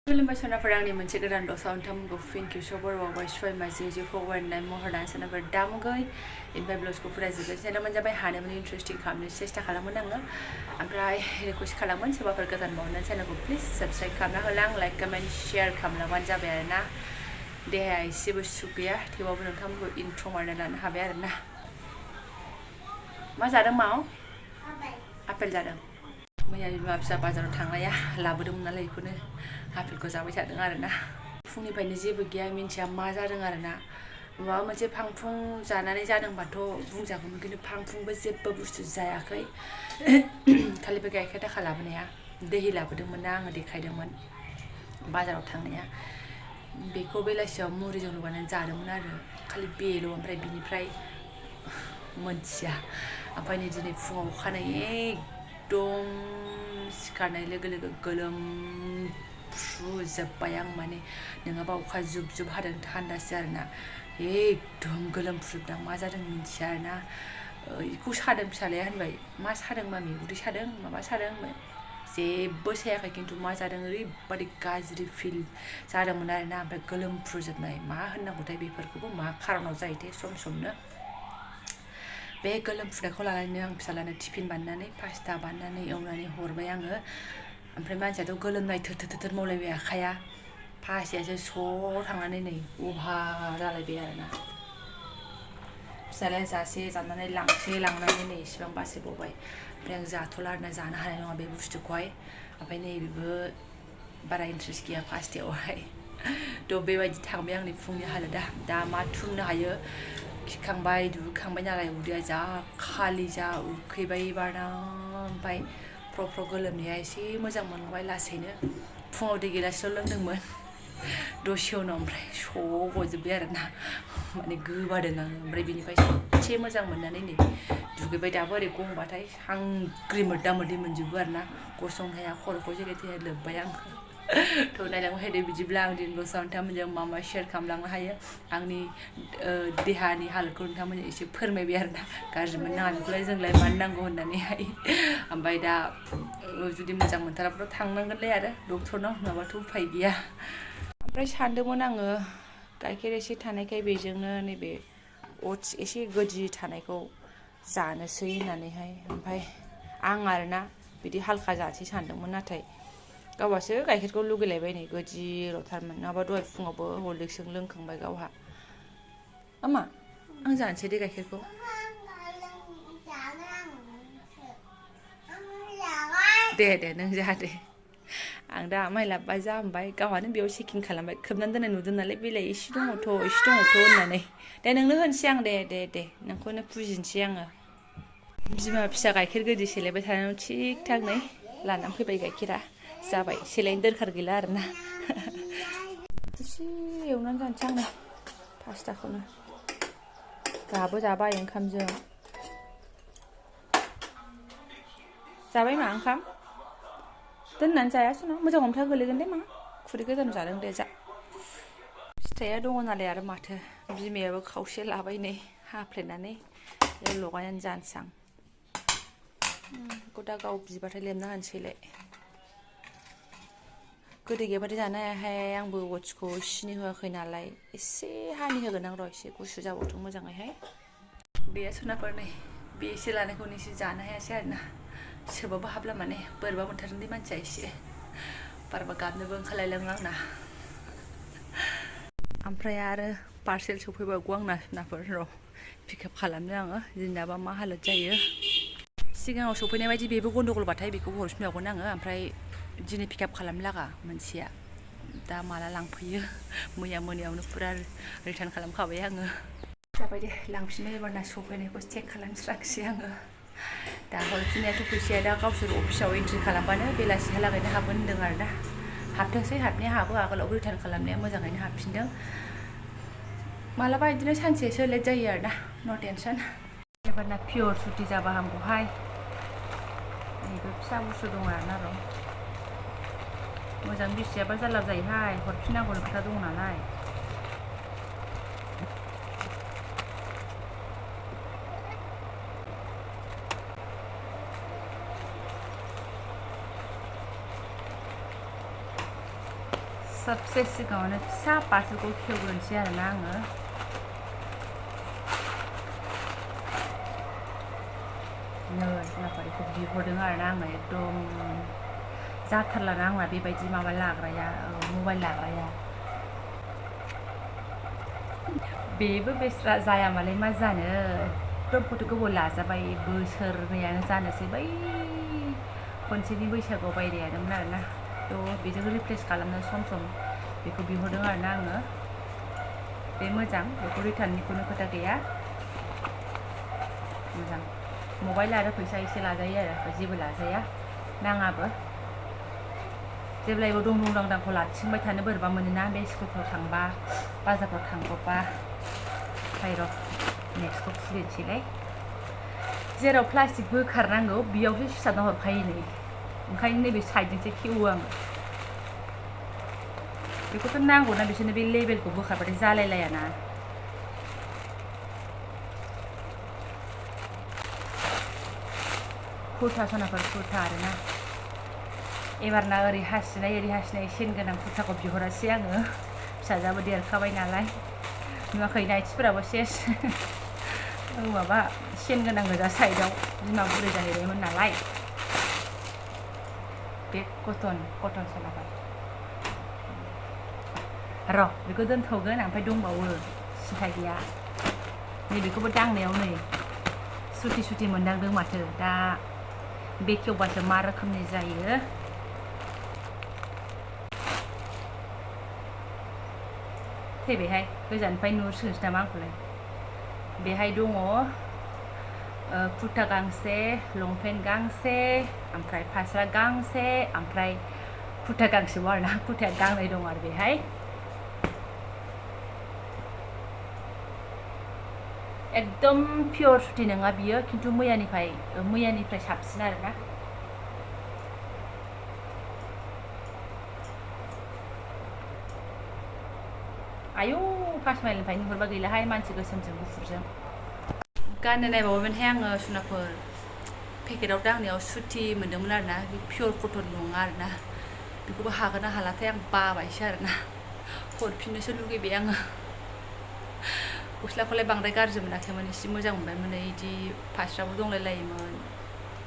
खुलुमबाय सनाफोर आंनि मोनसे गोदान दसा नोंथांमोनखौ फिन खेबसेबाव बर'बावबाय सय माजे जे फरवार्डनाय महरनाय सनाफोर दामुगै इनफाय ब्लाउसखौ फरायजोबबाय चेनेलाव जाबाय हानायमानि इन्टारेस्टिं खालामनो सेस्था खालामगोन आङो ओमफ्राय रिकुवेस्ट खालामगोन सोरबाफोर गोदान बावनो चेनेलखौ प्लिज साबस्क्राइब खालामना होलां लाइक कमेन्ट शेयार खालामलांबानो जाबाय आरोना देहाया एसेबो सुख गैया थेवबाबो नोंथांमोनखौ इन्ट्र' मारना लानो हाबाय आरोना मा जादों माव आपेल जादों मैया बिमा फिसा बाजाराव थांनाया लाबोदोंमोन नालाय बेखौनो आपेलखौ जाबाय थादों आरोना फुंनिफ्रायनो जेबो गैया मिन्थिया मा जादों आरोना माबा मोनसे फांफुं जानानै जादोंबाथ' बुंजागौमोन खिन्थु फांफुंबो जेबो बुस्थु जायाखै खालि बे गाइखेर दाखा लाबोनाया दैहि लाबोदोंमोन ना आङो देखायदोंमोन बाजाराव थांनाया बेखौ बेलासियाव मुरिजों लगायनानै जादोंमोन आरो खालि बेल' ओमफ्राय बिनिफ्राय मोनथिया ओमफ्राय नै दिनै फुङाव अखानायै एकदम सिखारनाय लोगो लोगो गोलोमफ्रुजोब्बाय आं माने नङाबा अखा जुब जुब हादों थान्दासो आरोना एकदम गोलोमफ्रुजोबदां मा जादों मिन्थिया आरोना बेखौ सादों फिसालाया होनबाय मा सादों मामि उदै सादों माबा सादों होनबाय जेबो सायाखै खिन्थु मा जादों ओरैबादि गाज्रि फिल जादोंमोन आरोना ओमफ्राय गोलोमफ्रुजोबनाय मा होननांगौथाय बेफोरखौबो मा खारनाव जायोथाय सम समनो बे गोलोमफ्रुनायखौ लानानैनो आं फिसालानो टिफिन बानायनानै पास्ता बानायनानै एवनानै हरबाय आङो ओमफ्राय मानसियाथ' गोलोमनाय थोर थोर मावलायबाय आखाइया पास्तायासो स' थांनानै नै अभार जालायबाय आरोना फिसालाया जासे जानानै लांनानै नै इसिबां बासिबावबाय ओमफ्राय आं जाथ'ला आरोना जानो हानाय नङा बे बुस्थुखौहाय ओमफ्राय नैबेबो बारा इन्ट्रेस्ट गैया पास्तायावहाय थ' बेबायदि थांबाय आंनि फुंनि हालोदा दा मा थुमनो हायो खिखांबाय दुगैखांबाय नालाय उदैया जा खालि जा उखैबाय बारना ओमफ्राय फ्र' फ्र' गोलोमनाया एसे मोजां मोनलांबाय लासैनो फुङाव दै गिलासेल' लोंदोंमोन दसे उनाव ओमफ्राय स' गजोब्बाय आरोना माने गोबादों आङो ओमफ्राय बिनिफ्राय एसे मोजां मोननानै नै दुगैबाय दाबो ओरै गंबाथाय हांग्रि मोरदा मोरदै मोनजोबो आरोना गसंनो हाया खर'खौ जेरै थेरै लोब्बाय आं थ' नायलांबाय थादो बिदिब्ला आं दिनै दसे नोंथांमोनजों मा मा शेयार खालामलांनो हायो आंनि देहानि हालोदखौ नोंथांमोनजों एसे फोरमायबाय आरोना गाज्रि मोननाङा बेखौलाय जोंलाय मानो नांगौ होननानैहाय ओमफ्राय दा जुदि मोजां मोनथाराब्लाथ' थांनांगोनलाय आरो डक्टरनाव नङाबाथ' उफाय गैया ओमफ्राय सानदोंमोन आङो गाइखेर एसे थानायखाय बेजोंनो नैबे अट्स एसे गोदि थानायखौ जानोसै होननानैहाय ओमफ्राय आं आरोना बिदि हालखा जानोसै सानदोंमोन नाथाय गावहासो गाइखेरखौ लुगैलायबाय नै गोदिल'थारमोन नङाबा दहाय फुङावबो हरलिक्सजों लोंखांबाय गावहा मा आं जानोसै दे गाइखेरखौ दे नों जा दे आं दा माइ लाबोबा जाहांबाय गावहानो बेयाव चेकिं खालामबाय खोबनानै दोननाय नुदों नालाय बेलाय एसे दङथ' होननानै दे नोंनो होनोसै आं दे नोंखौनो फुजिनोसै आङो बिमा फिसा गाइखेर गोदि सेलायबाय थानायाव थिग थाक नै लानानै फैबाय गाइखेरा जाबाय सेलायनो दरखार गैला आरोना एसे एवनानै जानोसै आङो पास्ताखौनो दाबो जाबाय ओंखामजों जाबाय मा ओंखाम दोननानै जायासै ना मोजां हमथा गोलैगोन दे मा खुरै गोजान जादों दे जा फिथाइया दङ नालाय आरो माथो बिमायाबो खावसे लाबाय नै हाफ्लेनानै लगायनानै जानोसै आं बेखौ दा गाव बिबाथाय लेमना होनोसैलाय गोदै गैयाबाथाय जानो हायाहाय आंबो अट्सखौ सिनि होआखै नालाय एसे हानि होगोन आं र' एसे गुसु जाबावथों मोजाङैहाय गैया सनाफोर नै बे एसे लानायखौनो एसे जानो हायासै आरोना सोबाबो हाबला माने बोरैबा मोनथारदों दे मानसिया एसे बारबा गाबनोबो ओंखारलायलाङो आंना ओमफ्राय आरो पार्सेल सफैबावगौ आंना सनाफोर र' पिकआप खालामनो आङो जोंनाबा मा हालोद जायो सिगाङाव सफैनाय बायदि बेबो गन्दगलबाथाय बेखौबो हरफिनबावगोन आङो ओमफ्राय दिनै पिकआप खालामनो लागा मोनसेया दा माला लांफैयो मैया मोनायावनो फुरा रिटार्न खालामखाबाय आङो जाबाय दे लांफिनबाय एबारना सफैनायखौ चेक खालामस्रांसै आङो दा हरफिननायाथ' फैसाया दा गावसोर अफिसाव एन्ट्रि खालामबानो बेलासिहालागैनो हाबगोन होनदों आरोना हाबथोंसै हाबनाया हाबो आगोलाव रिटार्न खालामनाया मोजाङैनो हाबफिनदों मालाबा बिदिनो सानसेसो लेट जायो आरोना न' टेनसन एबारना पियर सुटि जाबा हामगौहाय नैबे फिसा बुस्थु दं आरोना र' मोजां बिसियाबा जारला जायोहाय हरफिननांगौनि खोथा दं नालाय सबसे सिगाङावनो फिसा पार्सेलखौ खेवग्रोनोसै आरोना आङो नै लाफारिखौ बिहरदों आरोना आङो एकदम जाथारलाना आंना बेबायदि माबा लाग्राया मबाइल लाग्राया बेबो बेस्रा जाया मालाय मा जानो एकदम फट' गोबाव लाजाबाय बोसोरनैयानो जानोसै बै खनसेनि बैसागुआव बायनायानोमोन आरोना थ' बेजों रिप्लेस खालामनो सम सम बेखौ बिहरदों आरोना आङो बे मोजां बेखौ रिटार्ननिखौनो खोथा गैया मोजां मबाइल आरो फैसा एसे लाजायो आरो जेबो लाजाया नाङाबो जेब्लायबो दं दांखौ लाथिंबाय थानो बोरैबा मोनोना बे स्कुलफ्राव थांबा बाजारफ्राव थांब्रबबा र' नेक्स्टखौ खुलिनोसैलाय जेराव प्लास्टिक बोखारनांगौ बेयावसो सिथाबना हरखायो नै ओंखायनो नैबे साइडजोंसो खेवो आङो बेखौथ' नांगौना बिसोरनो बे लेबेलखौ बोखारबाथाय जालायलायाना कुर्ता सनाफोर कुर्ता आरोना एबारना ओरै हासिनाय सेन गोनां कुर्ताखौ बिहरासै आङो फिसाजोआबो देरखाबाय नालाय नुवाखै नाइटिफोराबो सेस माबा सेन गोनां गोजा साइडआव बिमा बुरै जाहैबायमोन नालाय बे कटन सनाफोर र' बेखौ दोनथ'गोन ओमफ्राय दंबावो सिन्था गैया नैबेखौबो दांनायाव नै सुथि मोनदांदों माथो दा बेखेवबासो मा रोखोमनि जायो फैबायहाय गोजाननिफ्राय नुहुरसिगोनसो नामा आंखौलाय बेहाय दङ कुर्ता गांसे लंपेन्ट गांसे ओमफ्राय फास्रा गांसे ओमफ्राय कुर्ता गांसेबाव आरोना कुर्ताया गांनै दं आरो बेहाय एकदम पियर सुथि नङा बियो खिन्थु मैयानिफ्राय साबसिन आरोना आयौ फास माइलनिफ्राय नुहुरबा गैलाहाय मानसि गोसोमजों गुफुरजों गाननो नायबावबायमोनहाय आङो सनाफोर पेकेटाव दांनायाव सुथि मोन्दोंमोन आरोना बे पियर कटन नङा आरोना बेखौबो हागोन ना हालाथाय आं बाबायसो आरोना हरफिननोसो लुगैबाय आङो गस्लाखौलाय बांद्राय गाज्रि मोनाखैमोन एसे मोजां मोनबायमोन बिदि फास्राबो दंलायलायोमोन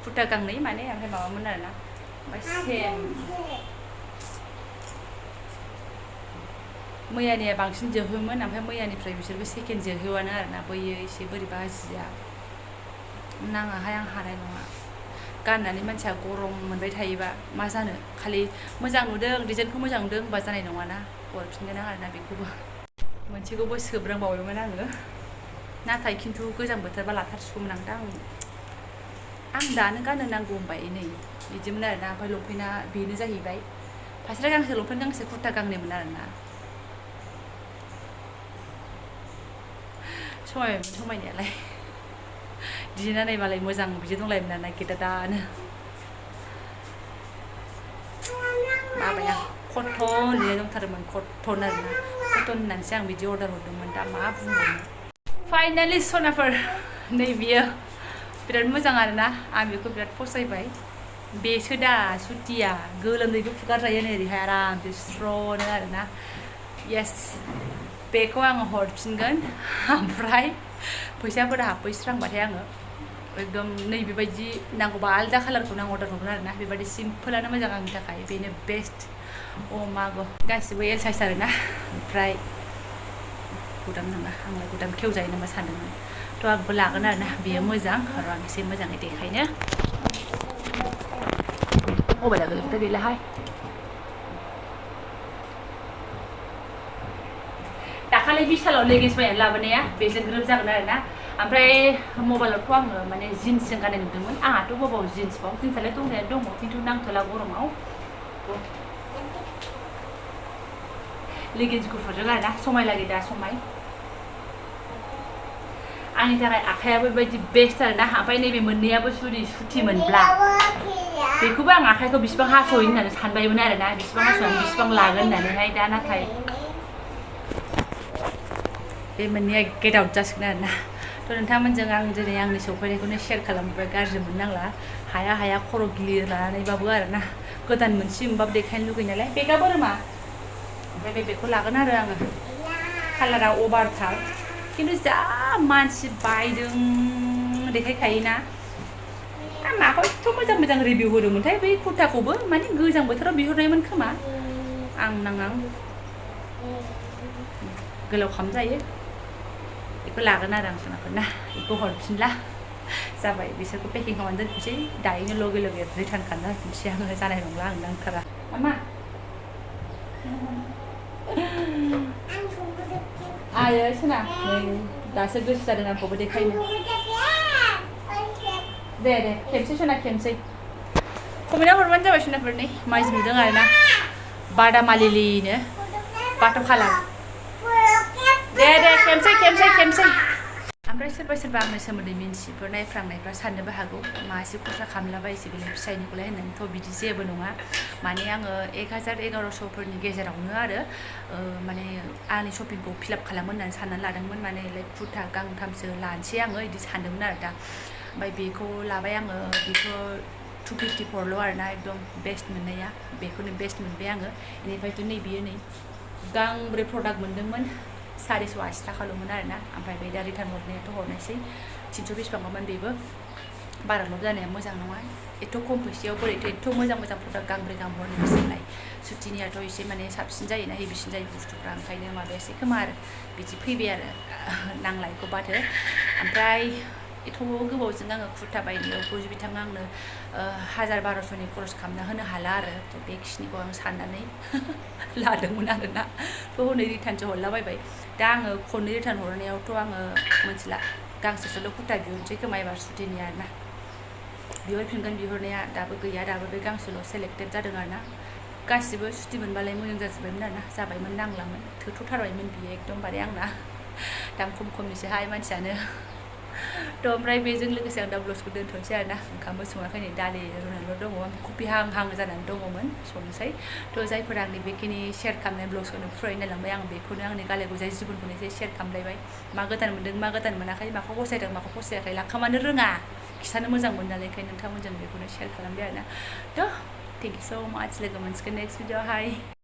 कुर्ता गांनै माने ओमफ्राय माबामोन आरोना ओमफ्राय सेम मैयानिया बांसिन जोहोमोन ओमफ्राय मैयानिफ्राय बिसोरबो सेकेन्ड जोहोआनो आरोना बैयो एसे बोरैबा जिया नाङाहाय आं हानाय नङा गाननानै मानसिया गरम मोनबाय थायोबा मा जानो खालि मोजां नुदों डिजाइनखौ मोजां नुदों होनबा जानाय नङाना हरफिनगोन आं आरोना बेखौबो मोनसेखौबो सोब्रांबावबायमोन आङो नाथाय खिन्थु गोजां बोथोरबा लाथारसिगौमोन आं दानो गाननो नांगौ होनबाय नै बिदिमोन आरोना ओमफ्राय लंपेन्टआ बेनो जाहैबाय फास्रा गांसे लंपेन्ट गांसे कुर्ता गांनैमोन आरोना समायबायमोन समायनायालाय डिजाइना नायबालाय मोजां बिदि दंलायोमोन आरोना गेदा दानो माबाया कटन डिजाइन दंथारोमोन कटन आरोना कटन होननानैसो आं बिदि अर्डार हरदोंमोन दा मा बुंबावनो फाइनालि सनाफोर नै बियो बिराद मोजां आरोना आं बेखौ बिराद फसायबाय बेसो दा सुथिया गोलोमदैबो फुगारजायो नै ओरैहाय आरामसे स्र'नो आरोना येस बेखौ आङो हरफिनगोन ओमफ्राय फैसाफोरा हाबफैस्रांबाथाय आङो एकदम नै बेबायदि नांगौबा आलदा कालारखौनो आं अर्डार हरगोन आरोना बेबायदि सिम्पोलानो मोजां आंनि थाखाय बेनो बेस्ट मागो गासिबो एल साइज आरोना ओमफ्राय गुदाम नामा आंलाय गुदाम खेवजायो नामा सानदोंमोन थ' आंबो लागोन आरोना बेयो मोजां र' आं एसे मोजाङै देखायनो मबाइला गोलैबोथ' गैलाहाय दाखालि बिसालाव लेगिन्स बायनानै लाबोनाया बेजों ग्रोब जागोन आरोना ओमफ्राय मबाइलावथ' आङो माने जिन्सजों गाननाय नुदोंमोन आंहाथ' बबाव जिन्सबाव जिन्सआलाय दंनायानो दङ खिन्थु नांथ'ला गरमाव लेगिन्स गुफुरजों आरोना समायलागै दा समाय आंनि थाखाय आखायाबो बेबायदि बेस्ट आरोना ओमफ्राय नैबे मोननैयाबो सुथि मोनब्ला बेखौबो आं आखाइखौ बिसिबां हास'यो होननानै सानबायमोन आरोना बिसिबां हास'नानै बिसिबां लागोन होननानैहाय दा नाथाय बे मोननैया गेट आउट जासिगोन आरोना थ' नोंथांमोनजों आं दिनै आंनि सौफैनायखौनो शेयार खालामबाय गाज्रि मोननांला हाया खर' गिलिर लानानैबाबो आरोना गोदान मोनसे मोनबाबो देखायनो लुगैयो नालाय बेगा बोरमा ओमफ्राय बेखौ लागोन आरो आङो कालारा अभारथार खिन्थु जा मानसि बायदों देखायखायोना माखौ एथ' मोजां मोजां रिभिउ होदोंमोनथाय बै कुर्ताखौबो माने गोजां बोथोराव बिहरनायमोन खोमा आं नाङा गोलाव खालामजायो बेखौ लागोन आरो आं सोनाखौ ना बेखौ हरफिनला जाबाय बिसोरखौ पेकिं खालामनानै दोनफिनसै दायोनो लगे लगे रिटार्न खालामना होफिनसै आङो जानाय नंला आं नांथारा मामा आयो सोना दासो गोसो जादों आंखौबो देखायनो दे खेबसे सोना खेबसै कमेन्टआव हरबानो जाबाय सोनाफोरनि माइजि नुदों आरो ना बादामालिलिनो बाथ' खालार दे खेबसै ओमफ्राय सोरबा आंनि सोमोन्दै मिन्थिफोर नायफ्रांनायफ्रा साननोबो हागौ मासे खरसा खालामलाबायसै बेलाय फिसायनिखौलाय होननानैथ' बिदि जेबो नङा माने आङो 1000-1100फोरनि गेजेरावनो आरो माने आंनि शपिंखौ फिलाप खालामो होननानै साननानै लादोंमोन माने लाइक कुर्ता गांथामसो लानोसै आङो बिदि सानदोंमोन आरो दा ओमफ्राय बेखौ लाबाय आङो बेखौ 254ल' आरोना एकदम बेस्ट मोननाया बेखौनो बेस्ट मोनबाय आङो बेनिफ्रायथ' नैबेयो नै गांब्रै प्रडाक्ट मोनदोंमोन 480 थाखाल'मोन आरोना ओमफ्राय बे दा रिटार्न हरनायाथ' हरनायसै 300 बेसेबांबामोन बेबो बारा लब जानाया मोजां नङा एथ' खम फैसायाव बोरैथ' एथ' मोजां प्रडाक्ट गांब्रै गाहाम हरनो गोसोलाय सुटिनियाथ' एसे माने साबसिन जायोना हेभिसिन जायो बुस्थुफ्रा ओंखायनो माबायासै खोमा आरो बिदि फैबाय आरो नांलायखौ बाथो ओमफ्राय एथ' गोबावजों आङो कुर्ता बायनायावबो बिथाङा आंनो 1000-1200नि खरस खालामना होनो हाला आरो बेखिनिखौ आं साननानै लादोंमोन आरोना थ' हनै रिटार्नसो हरलाबायबाय दा आङो खननै रिटार्न हरनायावथ' आङो मोनथिला गांसेसोल' कुर्ता बिहरनोसै खोमा एबार सुटिनि आरोना बिहरफिनगोन बिहरनाया दाबो गैया दाबो बे गांसेल' सेलेक्टेड जादों आरोना गासिबो सुटि मोनबालाय मोजां जाजोब्बायमोन आरोना जाबायमोन नांलामोन थोथ'थारबायमोन बियो एकदमबारे आंना दाम खमनिसोहाय मानसियानो थ' ओमफ्राय बेजों लोगोसे आं दा ब्लगखौ दोनथ'नोसै आरोना ओंखामबो सङाखै नै दालि रुनायल' दङ कफि हां जानानै दङमोन संनोसै थ' जायफोरा आंनि बेखिनि शेयार खालामनाय ब्लगखौनो फुराय नायलांबाय आं बेखौनो आंनि गाले गुजाय जिबनखौनो एसे शेयार खालामलायबाय मा गोदान मोन्दों मा गोदान मोनाखै माखौ फसायदों माखौ फसायाखै लाखामानो रोङा खिथानो मोजां मोनो नालाय ओंखायनो नोंथांमोनजों बेखौनो शेयार खालामबाय आरोना थ' थेंक इउ स' माच लोगो मोनसिगोन नेक्स्ट भिडिअ'आवहाय